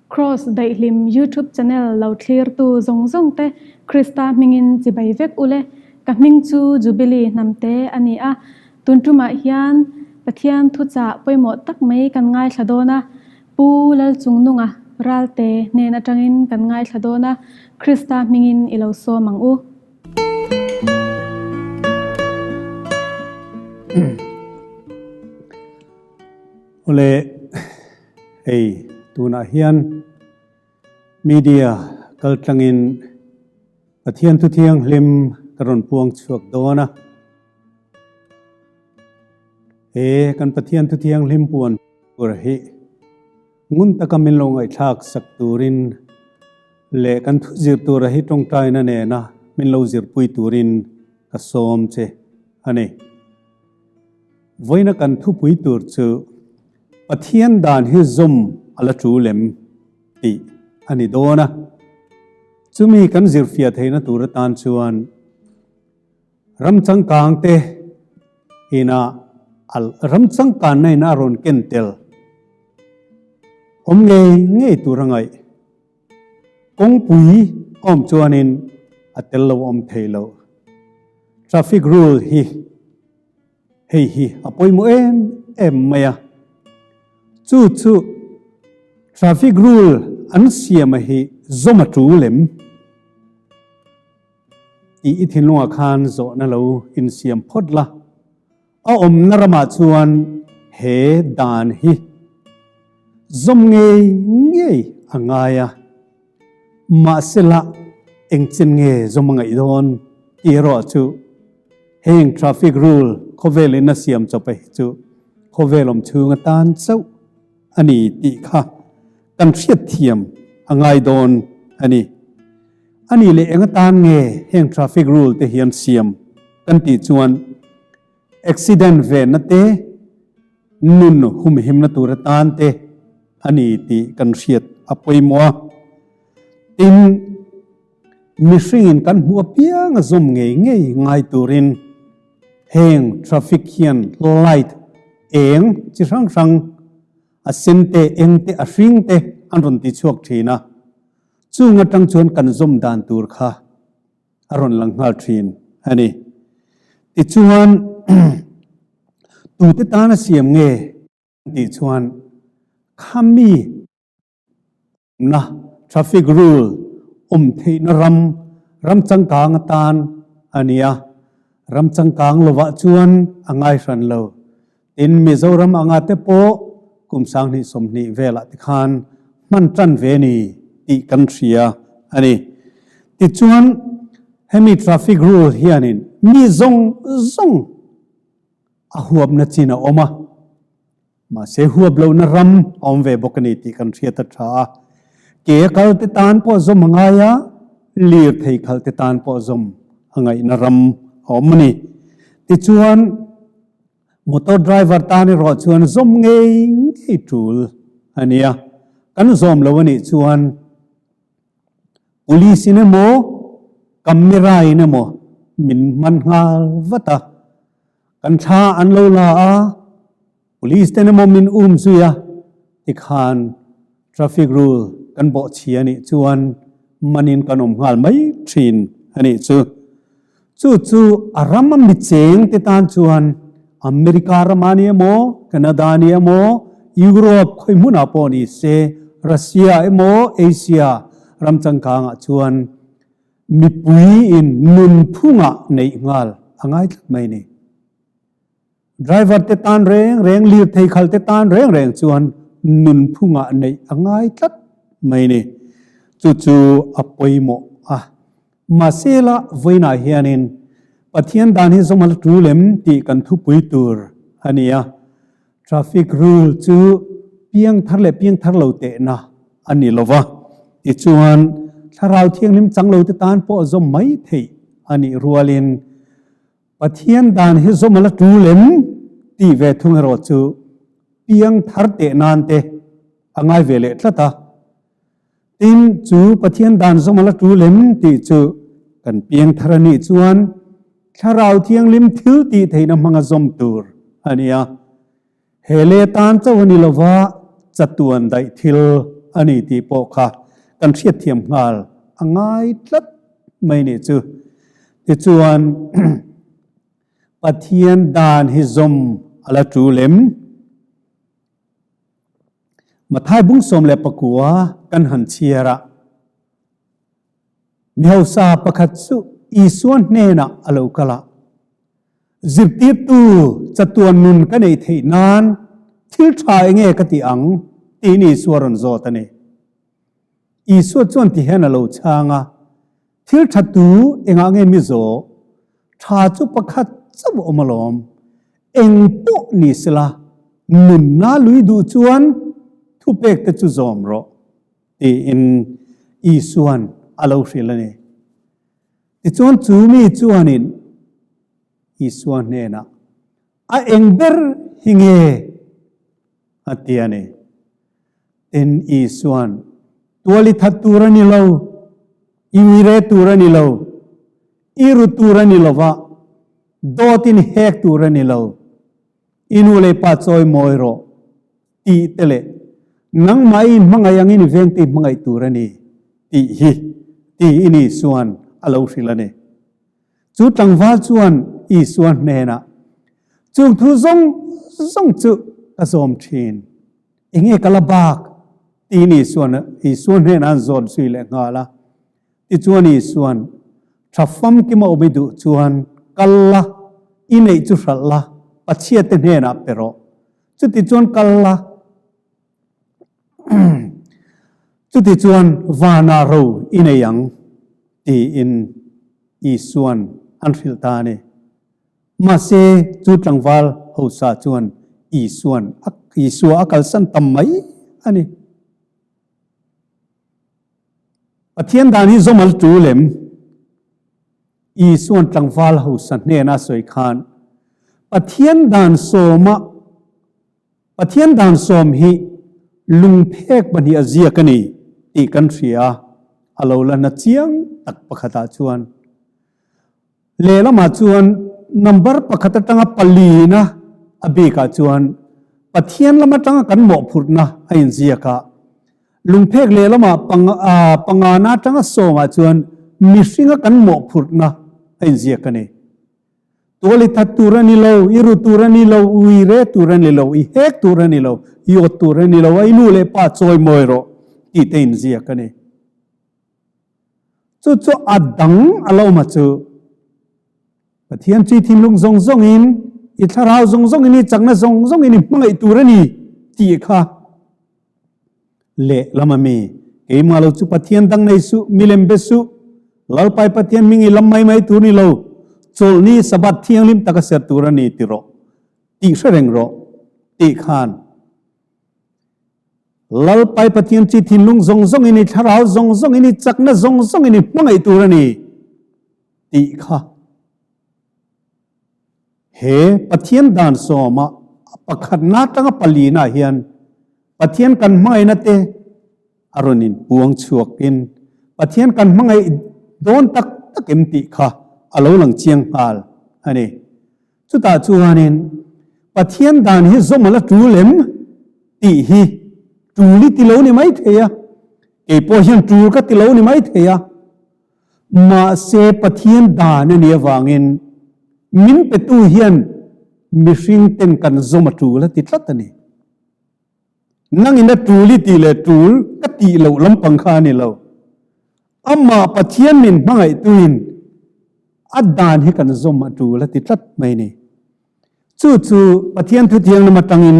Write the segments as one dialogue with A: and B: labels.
A: Kraws Daihlim YouTube channel lo thlirtu zawng zawng te Krista hmingin chibai vek ule. Ka hming chu Jubilee Hnamte a ni a. Tun tumah hian Pathian thuchah pawimawh tak mai kan ngaithla dawn a. Pu Lalchungnunga Ralte hnen atangin kan ngaithla dawn a, Krista hmingin i lo sawm ang u.
B: Awle, hei tunah hian media kaltlangin Pathian Thuthianghlim ka rawn puang chhuak dawn a. He kan Pathian Thuthianghlim puan tur hi ngun taka min lo ngaihthlak sak turin leh kan thu zir tura hi tawngtaina nena min lo zirpui turin ka sawm che a ni. Vawiina kan thupui tur chu Pathian dan hi zawm a la tul em tih a ni dawn a. Chumi kan zirfiah theihna tur atan chuan ram changkang te ina ram changkanna in a rawn ken tel awm ngei ngei tur a ngaih. Kawngpui awm chuanin a tel lo awm thei lo. Traffic rule hi hei hi a pawimawh em em mai a. Chu chu traffic rule an siam a hi zawm a tul em? Tih i thinlungah khan zawhna lo insiam phawt la. A awmna ramah chuan he dan hi zawm ngei ngei a ngai a, mahsela engchen nge zawm a ngaih dawn tih erawh chu heng traffic rule khawvelin a siam chawp a hi chu khawvel awm chhung atan chauh a ni tih kha kan hriatthiam a ngai dawn a ni. A nih leh eng atan nge heng traffic rule te hian siam kan tih chuan accident venna te, nun humhimna tur atan te a ni tih kan hriat a pawimawh a. Tin, mihringin kan hmuh apiang a zawm ngei ngei ngai turin heng traffic hian light eng chi hrang hrang a sen te, eng te, a hring te an rawn ti chhuak thin a. Chung atang chuan kan zawm dan tur kha a rawn lang nghal thin a ni. Tichuan, tute tana siam nge tih chuan khami na traffic rule awm theihna ram, ram changkang atan a ni a. Ram changkang lovah chuan a ngai hran lo. Tin, Mizoram anga te pawh kum 2020 velah te khan hman tan ve ni tih kan hria a ni. Tichuan, hemi traffic rule hianin mi zawng zawng a huapna chin a awm a, mahse huap lohna ram a awm ve bawk a ni tih kan hriat a tha a. Ke a kal te tan pawh zawm a ngai a, lirthei khal te tan pawh zawm a ngaihna ram a awm a ni. Tichuan, Motor driver tan erawh chuan zawm ngei ngei tul a nia. Kan zawm lo a nih chuan police in emaw camera in emaw min man nghal vat a. Kan thla an lo la a, police ten emaw min um zui a, tikhan traffic rule kan bawh chhi a nih chuan manin kan awm nghal mai thin a nih chu. Chu chu a ram a mi cheng te tan chuan America rama ni emaw, Canada ni emaw, Europe khawi hmunah pawh ni se, Russia emaw, Asia ram changkangah chuan mipui in nunphungah neih nghal a ngai tlat mai ni. Driver te tan reng reng, lirthei khal te tan reng reng chuan nunphungah neih a ngai tlat mai ni. Chu chu a pawimawh a. Mahse la vawiinah hianin Pathian dan hi zawm a la tul em tih kan thupui tur a ni a. Traffic rule chu piang thar leh piang thar lo tehna a ni lo va. Tichuan, Thlarau Thianghlim chang lo te tan pawh zawm mai theih a nih rualin Pathian dan hi zawm a la tul em tih ve thung erawh chu piang thar teh nan te a ngai ve leh tlat a. Tin, chu Pathian dan zawm a la tul em tih chu kan piang thar a nih chuan Thlarau Thianghlim thil tih theihna hmanga zawm tur a ni a. He leh tan chauh a ni lova chatuan daih thil a ni tih pawh kha kan hriatthiam nghal a ngai tlat mai nih chu. Tichuan, Pathian dan hi zawm a la tul em? Mathai bung 19 kan han chhiar a, mi hausa pakhat chu Isua hnenah a lo kal a, Zirtirtu chatuan nun ka neih theih nan thil tha enge ka ti ang? tiin Isua rawn zawt a ni. Isua chuan ti hian a lo chhang a, Thil tha tu engah nge mi zawh? Tha chu pakhat chauh a awm alawm. Eng pawh ni sela, nunna lui duh chuan thupek te chu zawm rawh, tiin Isua'n a lo hrilh a ni. Tichuan chu mi chuanin Isua hnenah, A eng ber hi nge? a ti a ni. Tin, Isua'n, Tual i that tur a ni lo, i uire tur a ni lo, i ru tur a ni lo va, dawtin hek tur a ni lo, i nu leh pa chawi mawi rawh, tih te leh nangmah i inhmangaih angin i vengte i hmangaih tur a ni tih hi tiin Isua'n a lo hrilh a ni. Chu tlangval chuan Isua hnenah, Chung thu zawng zawng chu ka zawm thin, enge ka la bak? tiin Isua'n Isua hnenah an zawt zui leh nghal a. Tichuan Isua'n, Tha famkima awm i duh chuan kal la, i neih chu hralh la, Pathiate hnenah pe rawh. Chutichuan kal la, chutichuan vanah ro i nei ang, tiin Isua'n an hrilh ta a ni. Mahse, chu tlangval hausa chuan Isua'n Isua a kalsan tam mai a ni. Pathian dan hi zawm a la tul em? Isua'n tlangval hausa hnena a sawi khan, Pathian dan sawma Pathian dan sawm hi lungphek pahnih a ziak a ni tih kan hria a, a lo la na chiang tak pakhatah chuan lehlamah chuan number pakhat atanga palina a bikah chuan Pathian lam atanga kan mawhphurhna a inziak a, Lungphek lehlamah pangana atanga sawmah chuan mihringa kan mawhphurhna a inziak a ni. Tual i that tur a ni lo, i ru tur a ni lo, ui re tur a ni lo, i hek tur a ni lo, i awt tur a ni lo, a i nu leh pa chawi mawi rawh tih te inziak a ni. Chu chu a dang a lo awm a chu. Pathian chu i thinlung zawng zawngin, i thlarau zawng zawngin, i chakna zawng zawngin i hmangaih tur a ni tih kha Lehlam a mi, keimah lo chu Pathian dang nei suh, milem be suh, Lalpai Pathian hming i lam mai mai tur ni lo, chawlhni Sabbath thianghlim taka ser tur a ni ti rawh, tih hre reng rawh, tih khan Lalpai Pathian chi thinlung zawng zawngin i thlarau zawng zawngin i chakna zawng zawngin i hmangaih tur a ni tih kha. He Pathian dan sawma pakhatna atanga palina hian Pathian kan hmangaihna te a rawn inpuang chhuakin Pathian kan hmangaih dawn tak tak em tih kha a lo lang chiang nghal a ni. Chutah chuanin Pathian dan hi zawm a la tul em tih hi tul i ti lo ni mai thei a, kei pawh hian tul ka ti lo ni mai thei a, Mahse Pathian dan a nih avangin min petu hian mihring ten kan zawm a tul a ti tlat a ni. Nangin a tul i tih leh tul ka tih loh lampang kha a ni lo. Amah Pathian min hmangaihtuin a dan hi kan zawm a tul a ti tlat mai a ni. Chu chu Pathian Thuthianghlim atangin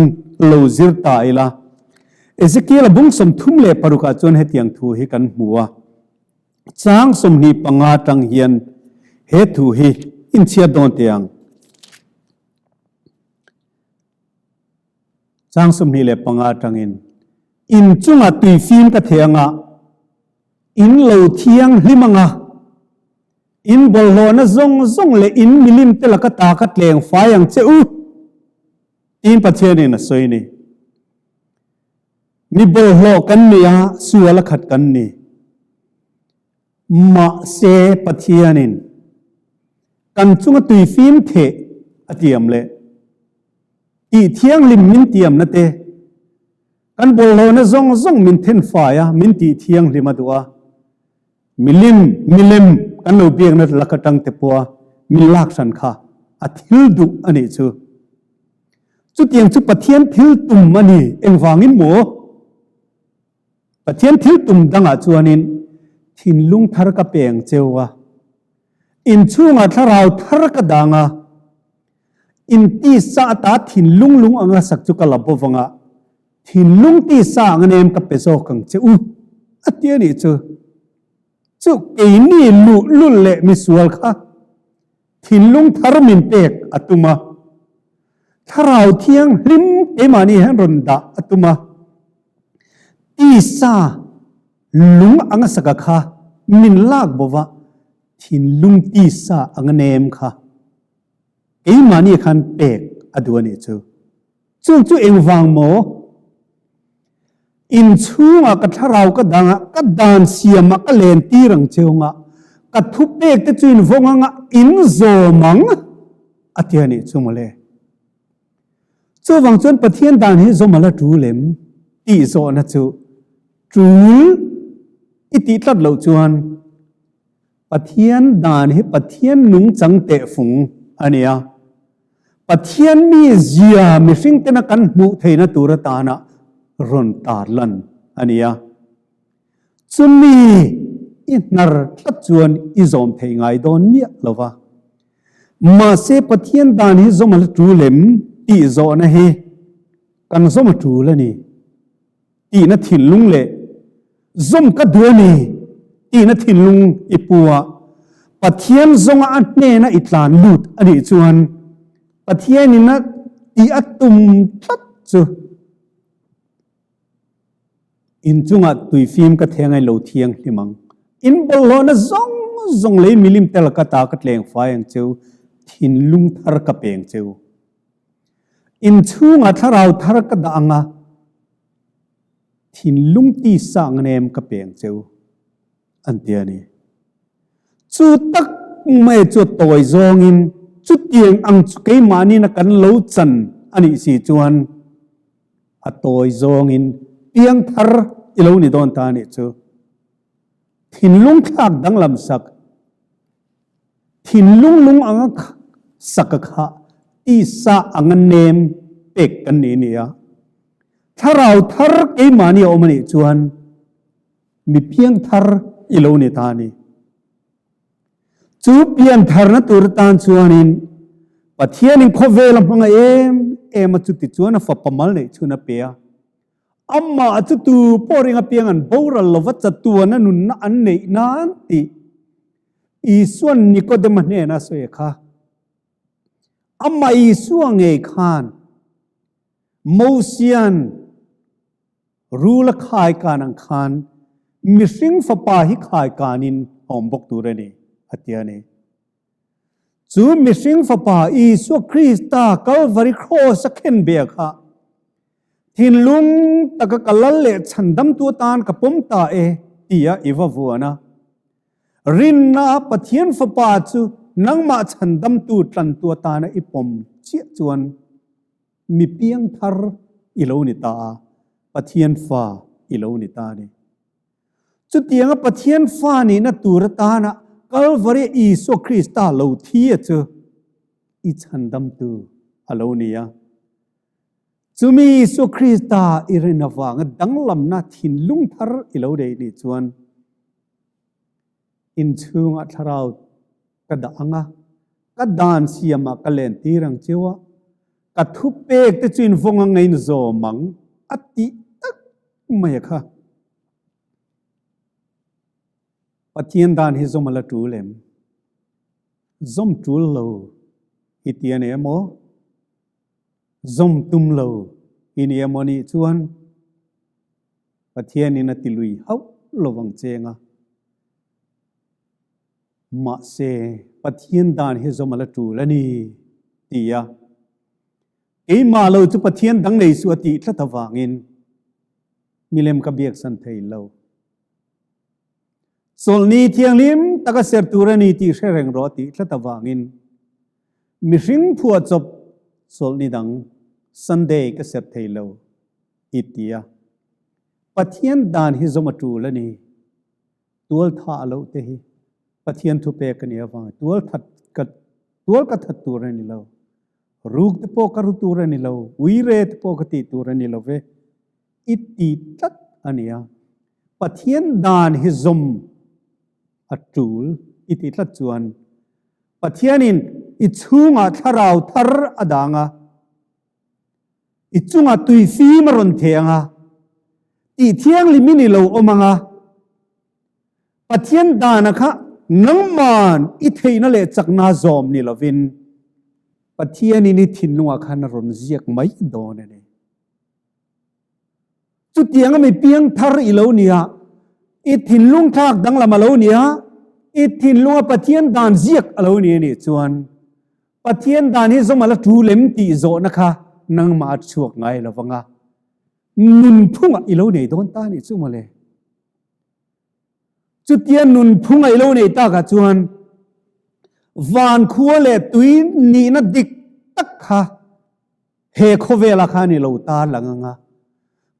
B: lo zir ta ila. Ezekiel-a bung 36 ah chuan hetiang thu hi kan hmu a, Chang 25 atang hian he thu hi inchhiat dawn teh ang. Chang 25 atangin, In chungah tuifim ka theh anga, in lo thianghlim anga, In bawlhhlawhna zawng zawng leh in milim te laka ta ka tleng fai ang che u, tiin Pathianin a sawi ni. Mi bawlhhlawh kan ni a, sual a khat kan ni. Mahse Pathianin kan chunga tui fim theh a tiam leh tih thianghlim min tiamna te. Kan bawlhhlawhna zawng zawng min thenfai a, min tih thianghlim a duh a. Milim, milem kan lo biakna lak atang te pawha min lak hran kha a thil duh a nih chu. Chutiang chu Pathian thil tum a ni, engvangin maw? Pathian thil tum dangah chuanin thinlung thar ka peng cheu a, inchhungah thlarau thar ka dang a, in tisa ata thinlung lung anga sak chu ka la bawk vanga thinlung tisa anga nem ka pe zawk ang che u, a ti a nih chu. Chu keini luhlul leh misual kha thinlung thar min pek a tum a, thlarau thianghlim keimahni hian rawn dah a tum a, tisa lung anga saka kha min lak bawk a, thinlung tisa anga nem kha keimahni khan pek a duh a nih chu. Chung chu engvang maw? In chhungah ka thlarau ka dang a, ka dan siam a, ka len tir ang cheu anga, ka thupek te chu in vawng anga in zawm ang a ti a nih chu mawle. Chuvang chuan Pathian dan hi zawm a la tul em tih zawhna chu tul i tih tlat loh chuan Pathian dan hi Pathian nungchang tehfung a ni a. Pathian mi zia mihring tena kan hmuh theihna tur atana rawn tarlan a ni a. Chumi i hnar tlat chuan i zawm thei ngai dawn miah lo va. Mahse Pathian dan hi zawm a la tul em tih zawhna hi kan zawm a tul a ni. Tihna thinlung leh zawm ka duh a ni tihna thinlung i pu a, Pathian zawnga a hnena i tlan lut a nih chuan Pathianin a tih a tum tlat chu inchungah tuifim ka theng a i lo thianghlim ang. In bawlhhlawhna zawng zawng lei milim tel ka ta ka tleng fai ang cheu, thinlung thar ka peng cheu. Inchhungah thlarau thar ka dah ang a, thinlung tisa ang nem ka peng cheu, an ti a ni. Chu tak mai chu tawi zawngin chutiang ang chu keimahnin a kan lo chan a nih si chuan a tawi zawngin piang thar i lo ni dawn ta a nih chu. Thinlung thlak danglam sak. Thinlung lung anga sak a kha tisa anga nem pek kan ni nia. Thlarau thar keimahni a awm a nih chuan mi piang thar i lo ni ta a ni. Chu pian tharna tur atan chuanin Pathianin khawvel a hmang em em a chuti chuan a fapa mal neih chhun a pe a. Amah chu tu pawh ring apiang an boral lova chatuana nunna an neih nan tih Isua'n Nikodema hnena a sawi kha. Amah Isua ngei khan Mosia'n rul a khai kan ang khan mihring fapa hi khai kanin a awm bawk tur a ni, a ti a ni. Chu mihring fapa Isua Krista Kalvari Kraws a khen beh kha Thinlung taka ka lal leh chhandamtu atan ka pawm ta e tia i va vuan a. Rinna Pathian Fapa chu nangmah chhandamtu tlantu atana i pawm chiah chuan mi piangthar i lo ni ta a, Pathian Fa i lo ni ta a ni. Chutianga Pathian Fa nihna tur atana Kalvari Isua Krista lo thi a chu i chhandamtu a lo ni a. Chumi Isua Krista i rin avanga danglamna thinlung thar i lo nei nih chuan inchhungah thlarau ka dah ang a, ka dan siamah ka len tir ang cheu a, ka thupek te chu invawng anga in zawm ang a tih tak mai a kha. Pathian dan hi zawm a la tul em? Zawm tul lo i ti a ni emaw? Zawm tum lo i ni emaw nih chuan Pathianin a ti lui hauh lo vang cheng a. Mahse, Pathian dan hi zawm a la tul a ni, ti a. Keimah lo chu Pathian dang nei suh a tih tlat avangin milem ka biaksan thei lo. Chawlhni thianghlim taka ser tur a ni tih hre reng rawh tih tlat avangin mihring phuahchawp chawlhni dang Sunday ka ser thei lo i ti a. Pathian dan hi zawm a tul a ni. Tual thah loh te hi Pathian thupek a nih avang tual that ka tual ka that tur a ni lo. Ruk te pawh ka ru tur a ni lo. Uire te pawh ka tih tur a ni lo ve. I ti tlat a nia. Pathian dan hi zawm a tul i ti tlat chuan Pathianin i chhungah thlarau thar a dang a, i chungah tui fim a rawn theh ang a, tih thianghlimin i lo awm ang a, Pathian dana kha nangman i theihna leh chakna zawm ni lovin Pathianin i thinlungah khan a rawn ziak mai dawn a ni. Chutianga mi piangthar i lo nia, i thinlung thlak danglam a lo nia, i thinlunga Pathian dan ziak a lo ni a nih chuan Pathian dan hi zawm a la tul em tih zawhna kha nangmah a chhuak ngai lo vang a, nunphungah i lo nei dawn ta a nih chu mawle. Chutia nunphung a i lo nei takah chuan van khua leh tui nihna dik tak kha He khawvelah khan i lo tar lang ang a,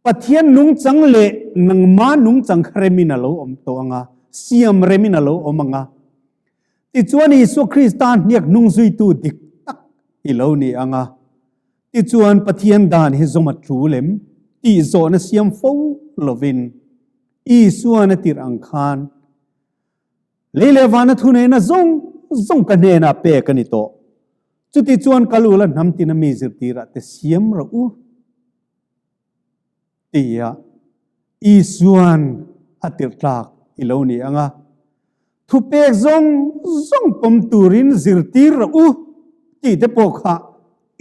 B: Pathian nungchang leh nangma nungchang kha remin a lo awm tawh ang a, siam remin a lo awm ang a. Tichuan Isua Krista hniak hnung zuitu dik tak i lo ni ang a. Tichuan Pathian dan hi zawm a tul em tih zawhna siam fo lovin Isuan a tirh ang khan Lei leh vana thuneihna zawng zawng ka hnenah pek a ni tawh. Chuti chuan kal ula hnam tina mi zirtirah te siam rawh u, tia Isuan a tirh tlak i lo ni ang a. Thupek zawng zawng pawm turin zirtir rawh u tih te pawh kha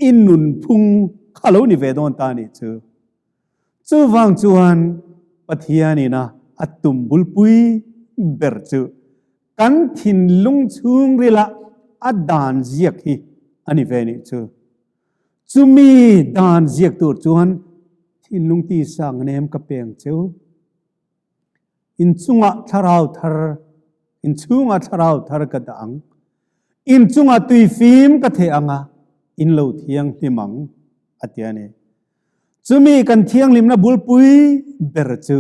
B: i nunphung kha lo ni ve dawn ta a nih chu. Chuvang chuan Pathianin a a tum bulpui ber chu kan thinlung chhungrila a dan ziak hi a ni ve nih chu. Chumi dan ziak tur chuan thinlung tisa ngnem ka peng cheu. Inchungah thlarau thar, inchhungah thlarau thar ka dah ang. Inchungah tuifim ka theh ang a, in lo thianghlim ang, a ti a ni. Chumi kan thianghlimna bulpui ber chu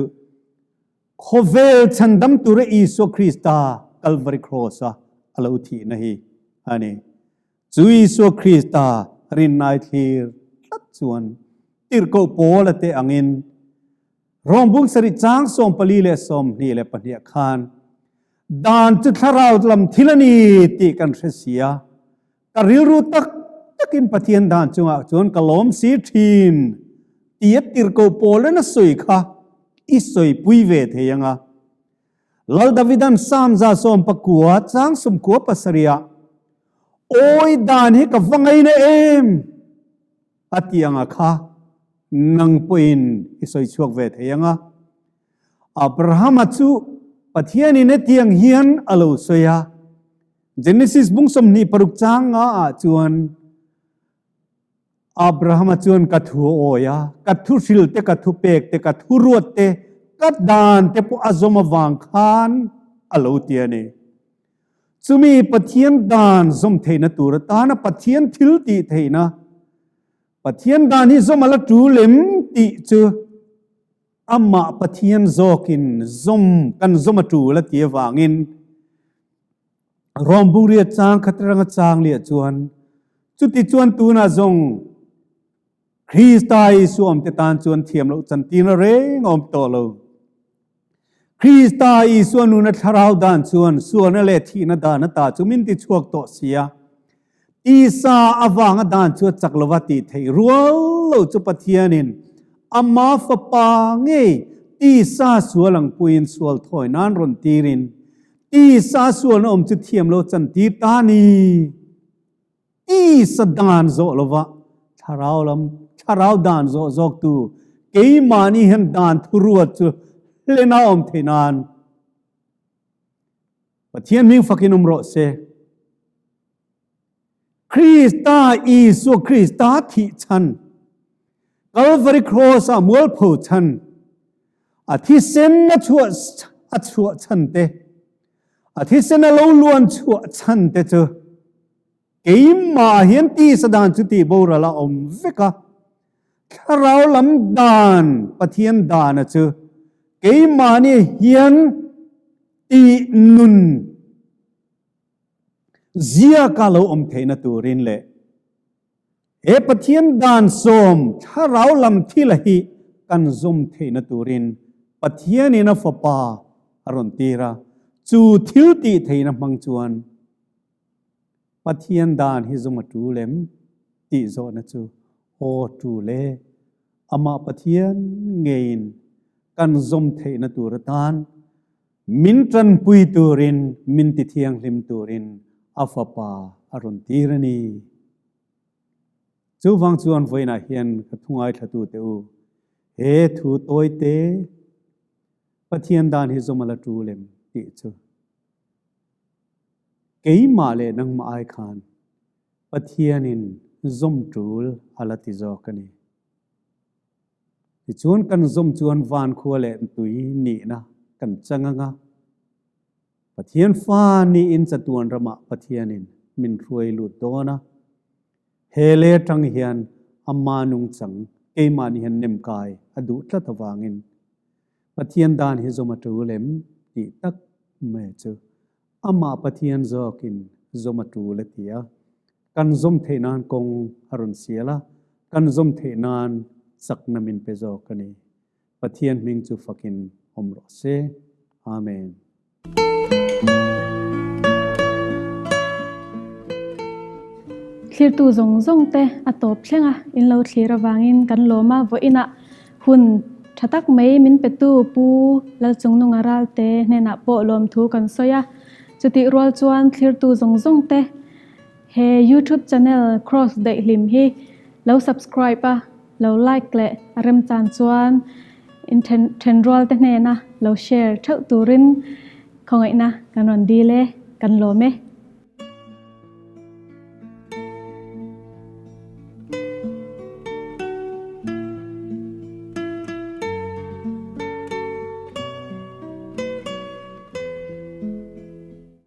B: khawvel chhandam tura Isua Krista Kalvari Kraws-a a lo thihna hi a ni. Chu Isua Krista rinnai thlir tlat chuan tirhkoh Paula te angin Rom bung sarih chang 44 22 khan dan chu thlarau lam thil a ni tih kan hre si a. Ka rilru tak takin Pathian dan chungah chuan ka lawm si thin tia tirhkoh Paulan a sawi kha i sawipui ve thei ang a. Lal Davidan Psalm 19 chang 97 ah, Awi dan hi ka va ngaina em! a ti anga kha nang pawhin i sawi chhuak ve thei ang a. Abrahama chu Pathianin hetiang hian a lo sawi a, Genesis bung 26 chang nga ah chuan Abrahama chuan ka thu a awi a, ka thu hril te, ka thu pek te, ka thu ruat te, ka dan te pawh a zawm avang khan a lo ti a ni. Chumi Pathian dan zawm theihna tur atana Pathian thil tih theihna, Pathian dan hi zawm a la tul em tih chu Amah Pathian zawkin zawm kan zawm a tul a ti avangin Rom bungria chang khat ranga chang liah chuan chuti chuan tunah zawng Krista Isua awmte tan chuan thiam loh chantirna reng a awm tawh lo. Krista Isua nuna thlarau dan chuan sualna leh thihna dan ata chu min ti chhuak tawh si a. Tisa avanga dan chu a chak lova tih theih rual lo chu Pathianin ama fapa ngei tisa sual ang puiin sual thawi nan rawn tirin tisa sualna awm chu thiam lo chantir ta a ni. Tisa dan zawh lova thlarau lam thlarau dan zawh zawktu keimahni hian dan thuruat chu hlena awm theih nan Pathian hming fakin awm rawh se. Krista Isua Krista thih chhan, Calvary Cross a mualpho chhan, a thisen a chhuah a chhuah chhan te, a thisen a lo luan chhuah chhan te chu keimah hian tisa dan chu tih boral a awm vek a, thlarau lam dan Pathian dana chu. Keimahni hian tih nun ziaka lo awm theihna turin leh he Pathian dan sawm thlarau lam thila hi kan zawm theihna turin Pathianin a Fapa a rawn tir a, chu thil tih theihna hmang chuan Pathian dan hi zawm a tul em tih zawhna chu aw tul e. Amah Pathian ngeiin kan zawm theihna tur atan min tanpui turin, min tithianghlim turin a Fapa a rawn tir a ni. Chuvang chuan vawiinah hian ka thu ngaithlatute u, he thu tawite Pathian dan hi zawm a la tul em tih chu keimah leh nangmah ai khan Pathianin zawm tul a la ti zawk a ni. Tichuan kan zawm chuan van khua leh tui nihna kan chang ang a, Pathian fa niin chatuan ramah Pathianin min hruai lut dawn a. He le atang hian ama nungchang keimahni hian nemkai a duh tlat avangin Pathian dan hi zawm a tul em tih tak mai chu Amah Pathian zawkin zawm a tul a ti a, kan zawm theih nan kawng a rawn sial a, kan zawm theih nan chakna min pe zawk a ni. Pathian hming chu fakin awm rawh se. Amen.
A: Thlirtu zawng zawng te a tawp thleng a, in lo thlir avangin kan lawm a, vawiinah Hun tha tak mai min petu Pu Lalchungnunga Ralte hnenah pawh lawmthu kan sawi a, chutih rual chuan thlirtu zawng zawng te he YouTube channel Kross Daihlim hi lo subscribe a, lo like leh a remchan chuan in thenrual te hnena lo share theuh turin khawngaihna kan rawn dil e, kan lawm e.